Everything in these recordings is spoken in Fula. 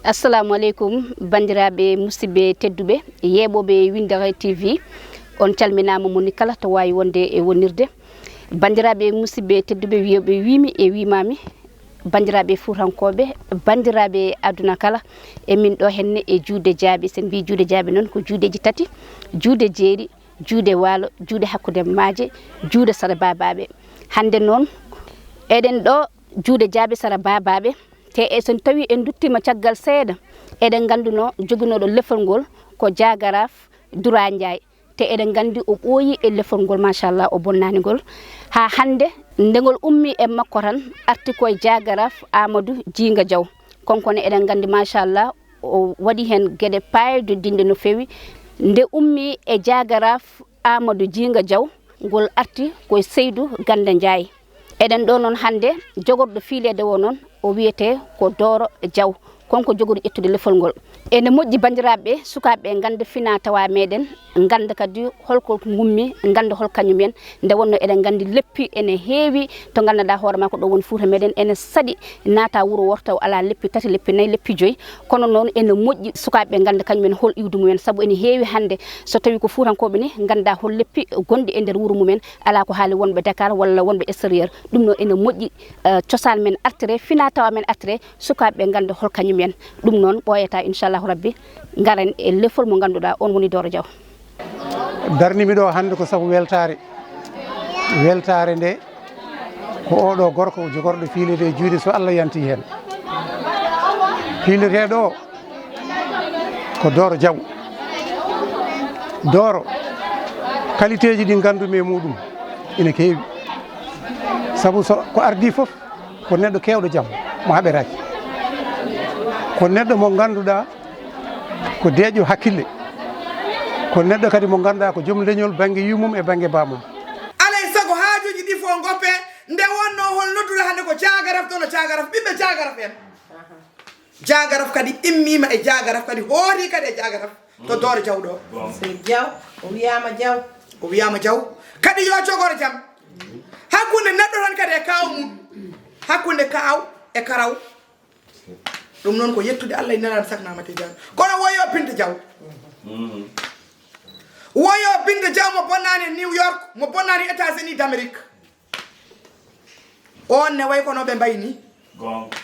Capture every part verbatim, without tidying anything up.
Assalamu aleykum, banndiraaɓe musidɓe tedduɓe, yeeɓooɓe Winndere T V, on calminaama, moni kala to waawi wonde e wonirde. Banndiraaɓe musidɓe tedduɓe, wiyooɓe wiimi e wiimaami, banndiraaɓe fuutankooɓe, banndiraaɓe aduna kala, e min ɗo henne e juuɗe jaaɓe. So en mbii juuɗe jaaɓe noon, ko juuɗeeji tati, juuɗe jeeri, juuɗe waalo, juuɗe hakkunde maaje, juuɗe sara baabaaɓe. Hannde noon, eɗen ɗo juuɗe jaaɓe sara baabaaɓe, te e so tawii en nduttiima caggal seeɗa, eɗen nganndunoo joginooɗo lefol ngol ko Jaagaraaf Dura Njaay. Te eɗen nganndi o ɓooyi e lefol ngol, machallah, o bonnaani ngol. Haa hannde, nde ngol ummii e makko tan, arti ko e Jaagaraaf Aamadu Jiinga Jaw. Konkone eɗen nganndi, machallah, o waɗi heen geɗe paayodinɗe no feewi. Nde ummii e Jaagaraaf Aamadu Jiinga Jaw, ngol arti ko e Seydu Gannda Njaay. Eɗen ɗo noon hannde, jogorɗo fiileede o noon, o wiyetee ko Dooro Jaw. Kanko jogori ƴettude lefol ngol. Ene moƴƴi, banndiraaɓe, sukaaɓe, ngannda finaa tawaa meɗen, ngannda kadi holko ngummi, ngannda hol kañum en. Nde wonnoo eɗen nganndi leppi ene heewi to nganndanɗaa hoore maa ko ɗo woni Fuuta meɗen, ene saɗi naata wuro wooto taw alaa leppi tati, leppi nayi, leppi joyi. Kono noon ene moƴƴi sukaaɓe ngannda kañum en hol iwdi mum en, sabu ene heewi hannde so tawii ko fuutankooɓe ni, nganndaa hol leppi gonɗi e nder wuro mum en, alaa ko haali wonɓe Dakar walla wonɓe extérieur. Ɗum noon ene moƴƴi, eh, cosaan men artire, finaa tawaa men artire, sukaaɓe ɓe ngannda hol kañum en. Ɗum noon ɓooyataa, inchallahu rabbi, ngaren e lefol mo ngannduɗaa, on woni Dooro Jaw. Darnimi ɗo hannde ko sabu weltaare. Weltaare nde ko oɗo gorko jogorɗo fiilede e juuɗe, so Allah yanti heen. Fiileteeɗo o ko Dooro Jaw. Dooro, qualité ji ɗi nganndumi e muɗum ina keewi. Sabu so ko ardii fof, ko neɗɗo keewɗo jam, mo haɓeraaki. Ko neɗɗo mo ngannduɗaa ko deeƴo hakkille. Ko neɗɗo kadi mo ngannduɗaa ko joom leñol bannge yummum e bannge bammum. Alaa e sago haajuuji ɗi fof ngoppe, nde wonnoo hol nodduɗo hannde ko Jaagaraaf, dono Jaagaraaf, ɓiɓɓe Jaagaraaf en. Jaagaraaf kadi immiima e Jaagaraaf, kadi hoori kadi e Jaagaraaf to Dooro Jaw ɗo. Seydi Jaw, o wiyaama Jaw. O wiyaama Jaw. Kadi yo jogor jam. Hakkunde neɗɗo tan kadi e kaaw mum. Hakkunde kaaw e karaw. Ɗum noon ko yettude Allah e Nelaaɗo saknaama te Jaw. Kono woyo Binta Jaw. Woyo Binta Jaw mo bonnaani e New York, mo bonnaani États-Unis d'Amérique. On ne way kono ɓe mbayi ni. Goonga.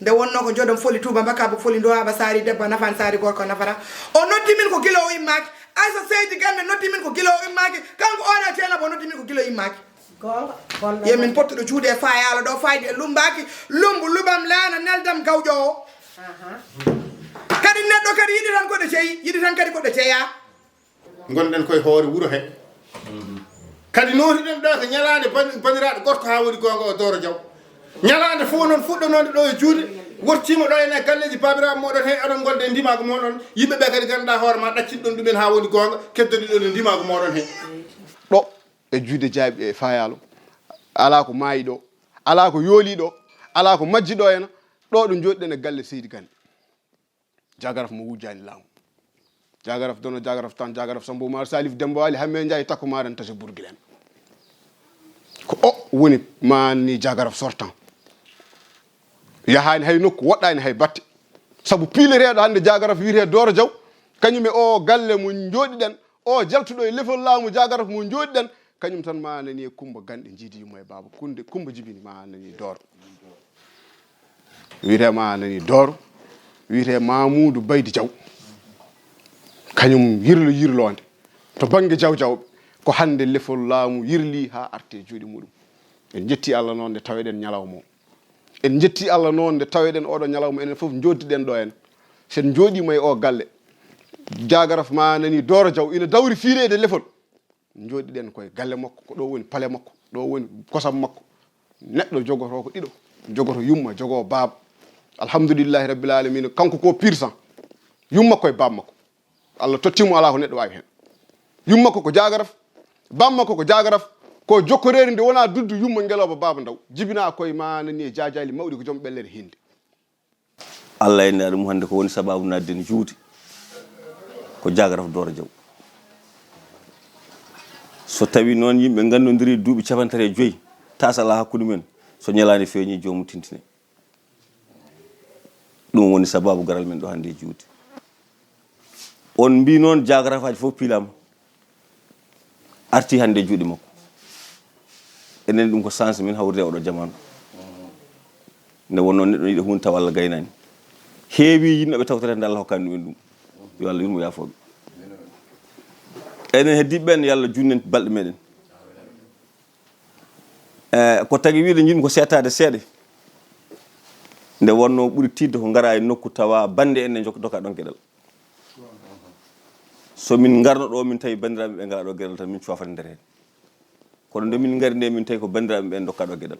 Nde wonnoo ko joɗom foli Tuuba Mbakka, bo foli Ndowaaba Saari, debbo nafan Saari, gorko nafata. O noddi min ko gila o immaaki. Ay so Seydi Gannde noddi min ko gila o immaaki. Kanko on a Jeynaba o noddi min ko gila o immaaki. Goonga, goonga. Ye min pottuɗo juuɗe e faayaalo ɗo, fayde e lumbaaki. Lumbu lubam laana neldam gawƴo o. Aha. Kadi neɗɗo kadi yiɗi tan ko ɗo jeyi, yiɗi tan kadi ko ɗo jeyaa. Ngonɗen koye hoore wuro he. Kadi nootiɗen ɗo ko ñalaande ban-, bandiraaɗo gorko haa woni goonga o Dooro Jaw. Ñalaande fof noon fuɗɗonoonde ɗo e juuɗe, wottiima ɗo ene galleeji baabiraaɓe mooɗon he, oɗon ngonda e ndimaagu mooɗon. Yimɓe ɓe kadi ngannduɗaa hoore ma ɗacciɗon ɗumen haa woni goonga, keddodiɗon e ndimaagu mooɗon he. Ɗo e juuɗe jaaɓi e faayaalo, alaa ko maayi ɗo, alaa ko yooli ɗo, alaa ko majji ɗo ena, ɗo ɗo njooɗiɗen e galle Seydi Gannde. Jagaraf mo wujjaani laamu. Jagaraf dono, jagaraf tan, jagaraf Sambo Umar Salif Demba Wali Hamme Njaay takko maran tase burgilen. Ko o woni maani jagaraf sortan. Yahaani hay nokku, woɗɗaani hay batte. Sabu piileteeɗo hannde jagaraf wiyetee Dooro Jaw, kañum e o galle mo njooɗiɗen, o jaltuɗo e lefol laamu jagaraf mo njooɗiɗen, kañum tan ma nani e Kumba Gannde jiidi yumma e baaba. Kunde Kumba jibini ma nani Dooro. Wiyetee ma nani Dooro. Wiyetee Mamuudu Baydi Jaw. Kañum yirlo yirloonde. To bannge jaw jawɓe. Ko hannde lefol laamu yirli haa arte juuɗe muɗum. En njetti Allah noon nde taweɗen ñalawma o. En njetti Allah noon nde taweɗen oɗo ñalawma enen fof njooɗiɗen ɗo en. Sen njooɗiima e o galle. Jagaraf ma nani Dooro Jaw ina dawri fiireede lefol. Njooɗiɗen koye galle makko, ko ɗo woni pale makko, ɗo woni kosam makko. Neɗɗo jogoto ko ɗiɗo, jogoto yumma, jogo baaba. Alhamdulillahi rabbil alamina, kanko ko pur sang. Yumma koye baaba makko. Allah totti mo alaa ko neɗɗo waawi heen. Yumma ko ko jagaraf, baaba makko ko jagaraf, ko jokkoreeri nde wonaa duddu yumma ngelooba baaba ndaw. Jibinaa koye ma nani e jaajaali mawɗi ko joom ɓellere hinnde. Allah e Nulaaɗo mum hannde ko woni sabaabu naatde en juuɗe ko jagaraf Dooro Jaw. So tawii noon yimɓe nganndondirii duuɓi cappanɗe tati e joy, taas alaa hakkunde mumen, so ñalaande feeñii joomum tintine. Ɗum woni sababu garal men ɗo hannde e juuti. On mbii noon jaagarafaaji fof piilaama, arti hannde e juuɗe makko. Enen ɗum ko chance min hawrude e oɗo jamaanu. Nde wonnoo neɗɗo yiɗa huunde tawa Allah gaynaani. Heewi yimɓe ɓe tawtata hannde Allah hokkaani ɗum en ɗum. Yo Allah yurmo yaafooɓe. Enen heddiiɓe ɓen, yo Allah junnen balɗe meɗen. Eh, ko tagi wiide njiɗmi ko seetaade seeɗa. Nde wonnoo ɓuri tiiɗde ko ngara e nokku tawa bannde en ne jok-, doka ɗon geɗal. So min ngarno ɗo, min tawi banndiraaɓe ɓe ngala ɗo geɗal tan, min coofata nder heen. Kono nde min ngari nde, min tawi ko banndiraaɓe ɓen dokka ɗo geɗal.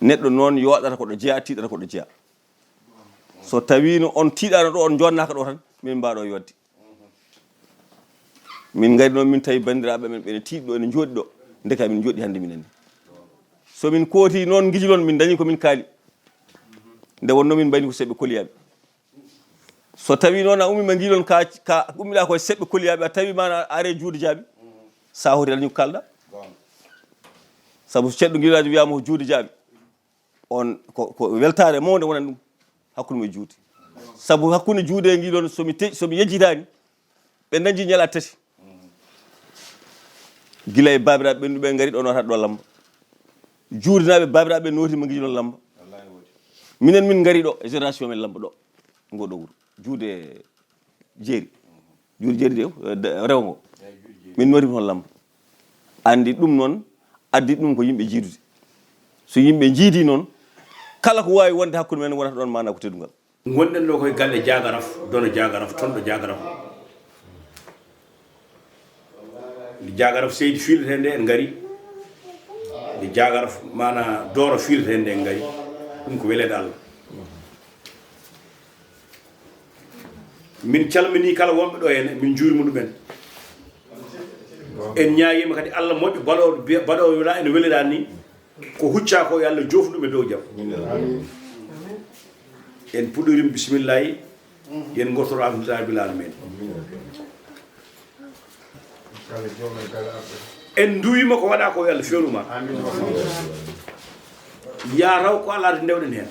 Neɗɗo noon yooɗata ko ɗo jeyaa, tiiɗata ko ɗo jeyaa. So tawiino on tiiɗaano ɗo, on joonnaaka ɗo tan, min mbaaɗo yodde. Min ngari noon, min tawi banndiraaɓe men ɓe ne tiiɗi ɗo, ene njooɗi ɗo. Ndeke min njooɗi hannde minen ni. So min kooti noon ngijilon, min dañi ko min kaali. Nde wonnoo min mbayni ko seɓɓe koliyaaɓe. So tawi noon a ummiima ngilon ka, ka ummiɗaa koye seɓɓe koliyaaɓe, a tawi ma a are juude jaaɓi, sa hooti dañi ko kalɗa. Sabu so ceɗɗo ngilaajo wiyaama ko juude jaaɓi, on ko, ko weltaare mawnde wonani ɗum hakkunde mo e juude. Sabu hakkunde juude e ngilon, so mi te-, so mi yejjitaani, ɓe dañi ñalaa tati. Gila e baabiraaɓe ɓen, ɓe ngari ɗo, notaade ɗo lamba. Juurinaaɓe baabiraaɓe ɓe nootiima ngijilon lamba. Minen min ngari ɗo e génération men lamba ɗo. Ngo ɗo wuro. Juude jeeri. Juude jeeri de, eh, de, rewo ngo. Min nooti toon lamba. Anndi ɗum noon, addi ɗum ko yimɓe jiidude. So yimɓe jiidi noon, kala ko waawi wonde hakkunde men wonata ɗoon maanaa ko teddungal. Ngonɗen ɗo koye galle Jaagaraf, Dono Jaagaraf, toon ɗo Jaagaraf. Nde Jaagaraf seydi fiilete nde en ngari. Nde Jaagaraf maanaa Dooro fiilete nde en ngari. Ɗum ko weleede Allah. Min calminii kala wonɓe ɗo heen, min njuuriima ɗumen. En ñaagiima kadi Allah moƴƴo baɗoowo, baɗoowo wela ene welira ni, ko huccaa ko yo Allah joofnu ɗum e dow jam. En puɗɗoriima bismillaahi, yen ngortoro alhamdulillahi rabbil aalamiin. En nduwiima ko waɗaa ko yo Allah feewnu ma. Yaa taw ko alaa to ndewɗen heen.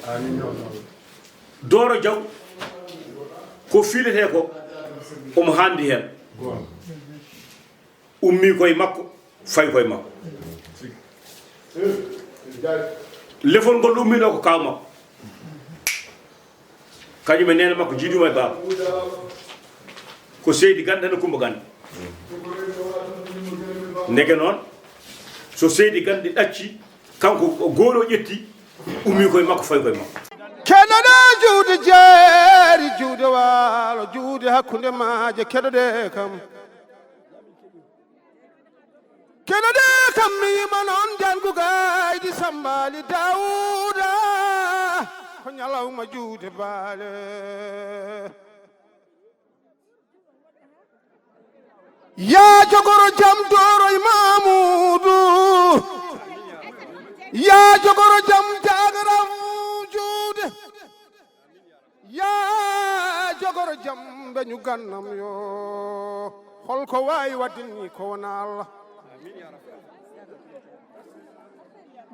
Dooro Jaw ko fiiletee ko omo haandi heen. Ummii koye makko, fayi koye makko. Lefol ngol ummiiɗo ko kaaw makko. Kañum e neene makko jiiduuma e baaba. Ko seydi Gane ɗan e Kumba Gane. Ndeke noon, so seydi Gane ɗi ɗacci, kanko o gooto ƴetti, ummii koye makko, fayi koye makko. Keɗoɗe juuɗe jeeri, juuɗe waalo, juuɗe hakkunde maaje, keɗoɗe kam. Keɗoɗe kam mi yima noon jangu gaydi Samba Ali Daawuda. Ko ñalawma juuɗe baale. Yaa jogoro jam Dooro e Mamuudu. Yaa jogoro jam Jaagaraf juuɗe. Yaa jogoro jam mbeñu gannam yo. Holko waawi waɗde ni ko wona Allah.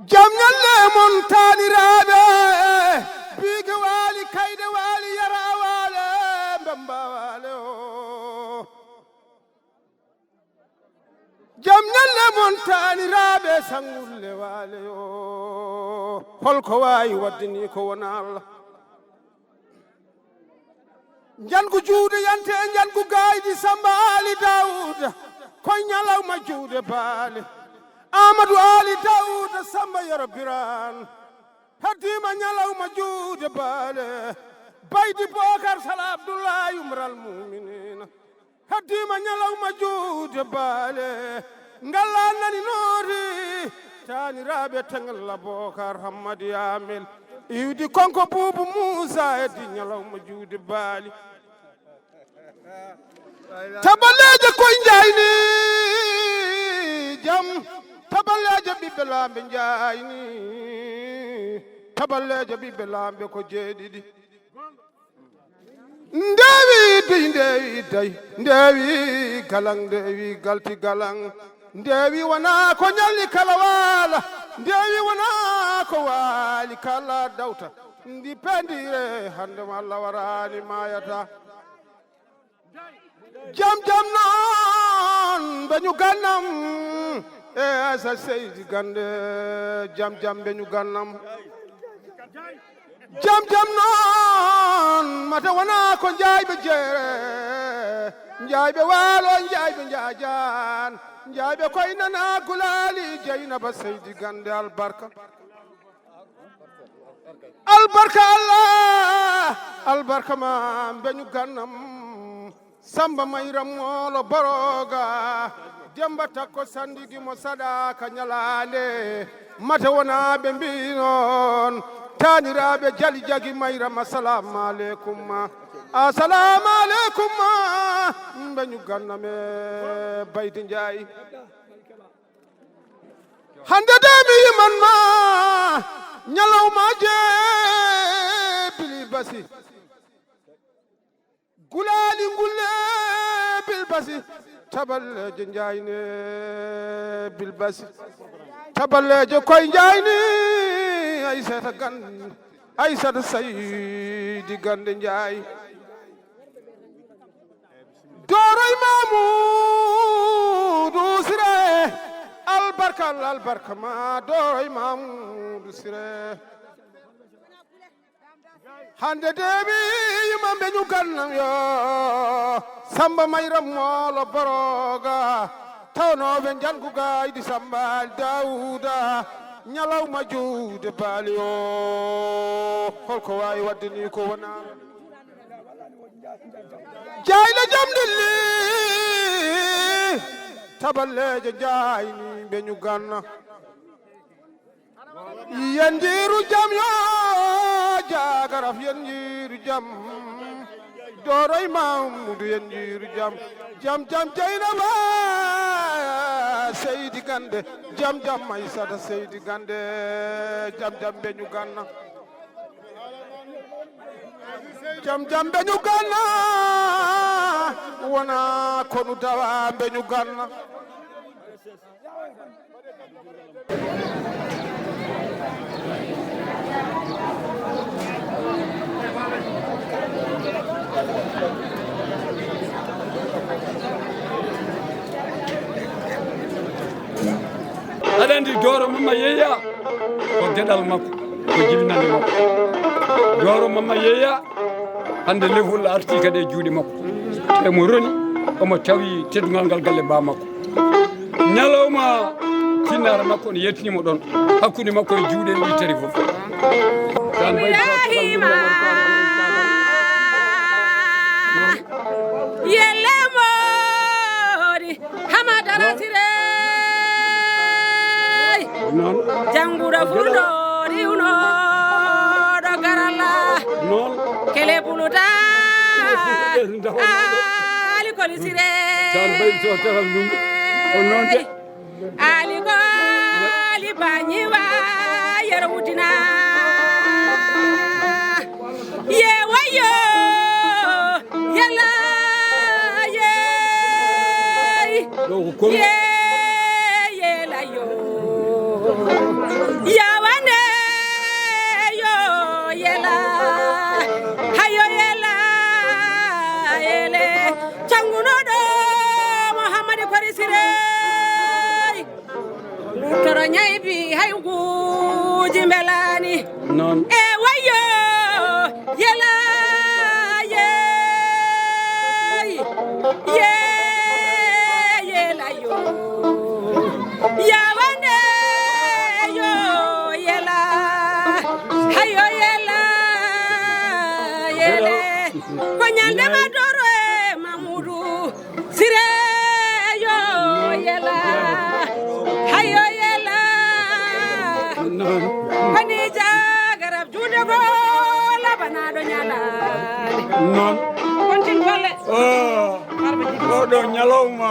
Jam ñalle mon taaniraaɓe. Biige waali, kayɗe waali, yara waale, mbemba waale o. Jam ñalle mon taaniraaɓe, sangulle waale o. Holko waawi waɗde ni ko wona Allah. Njangu juuɗe yante, njangu gaydi Samba Ali Daawuda. Koye ñalawma juuɗe baale. Amadou Ali Daawuda Samba Yero Biraan. Heddiima ñalawma juuɗe baale. Baydi Bokar Sala Abdullahi Umral Muminina. Heddiima ñalawma juuɗe baale. Ngalla nani noori. Taaniraaɓe Tengel Labokar Hammadi Amel. Iwdi konko Buubu Muusa heddi ñalawma juuɗe baali. Taballeeje koy njaayni jam. Taballeeje ɓiɓɓe laamɓe njaayni. Taballeeje ɓiɓɓe laamɓe ko jeeɗiɗi. Ndewi dey, ndewi dey, ndewi galang, ndewi galti galang. Ndewi wona ko ñalli kala waala, ndewi wona ko waali kala dawta. Ndi pendire hande mo Allah warani mayata. Jam jam non beñu gannam. E asa seydi gande. Jam jam beñu gannam. Jam jam non mata wona ko njaayɓe jeere, njaayɓe waalo, njaayɓe njaajan, njaayɓe koynana gulaali jeynaba seydi gande albarka. Albarka Allah, albarka ma beñu gannam. Samba mayram molo boroga. Demba takko sandigi mo sadaka ñalande. Mata wona ɓe mbi noon. Taniraɓe jali jagi mayram assalamu aleykum. Assalamu aleykum. Beñu ganname baydi njaay. Hande de mi yiman ma ñalawma je bili basi. Gulaali ngulle bilbasi. Taballeeje njaayne bilbasi. Taballeeje koy njaayni. Aysata gan, Aysata saydi gande njaay. Dooroy Mamudu Sire. Albarka, albarka ma Dooroy Mamudu Sire. Hande de mi yima beñu gannam yo. Samba mayram molo boroga. Tawnoɓe jangu gaydi samba dawuda. Ñalawma juude baali o. Holko wawi wadde ni ko wona. Jayla jam dilli. Taballeeje jayni beñu ganna. Yen njiiru jam yo jagaraf, yen njiiru jam. Dooroy Mamudu, yen njiiru jam. Jam jam Jeynaba seydi gande. Jam jam Maysata seydi gande. Jam jam beñu ganna. Jam jam beñu ganna. Wona konu dawa beñu ganna. Aɗa andi Dooro Mamma Yeeya ko geɗal makko, ko jibinande makko. Dooro Mamma Yeeya hande lefol arti kadi e juuɗe makko. Emo roni, omo tawi teddungal ngal galle ba makko. Ñalawma finnaare makko ne yettinimo ɗon, hakkunde makko e juuɗe ɗi tari fof. Tan bay Ibrahima. Yelle moori Hamadara Sire. Noon. Jannguɗo fulɗo riwnoɗo garalla. Noon. Kele buluta. Ndawa. Ali Koli Sire. Tan bay to taral ɗum. Ko noon de. Ali Koli bañiwa yero wutina. Ye wayo, yela, ye. Ɗo ko konu. Ye, yela yo. Yawane yo, yela. Hayo, yela, yele. Cangunoɗo Muhammad Kori Sire. Toro ñaybi hay nguuji mbelaani. Noon. E wayo, yela, ye, ye, yela yo. Yawande yo, yela, hayo, yela, yele. Ko ñande ma Doro e Mamudu. Sire yo yela, hayo yela. Noon. Koni jagarab juude ko labanaɗo ñalaade. Noon. Kontin golle. Oh. Oɗo ñalawma.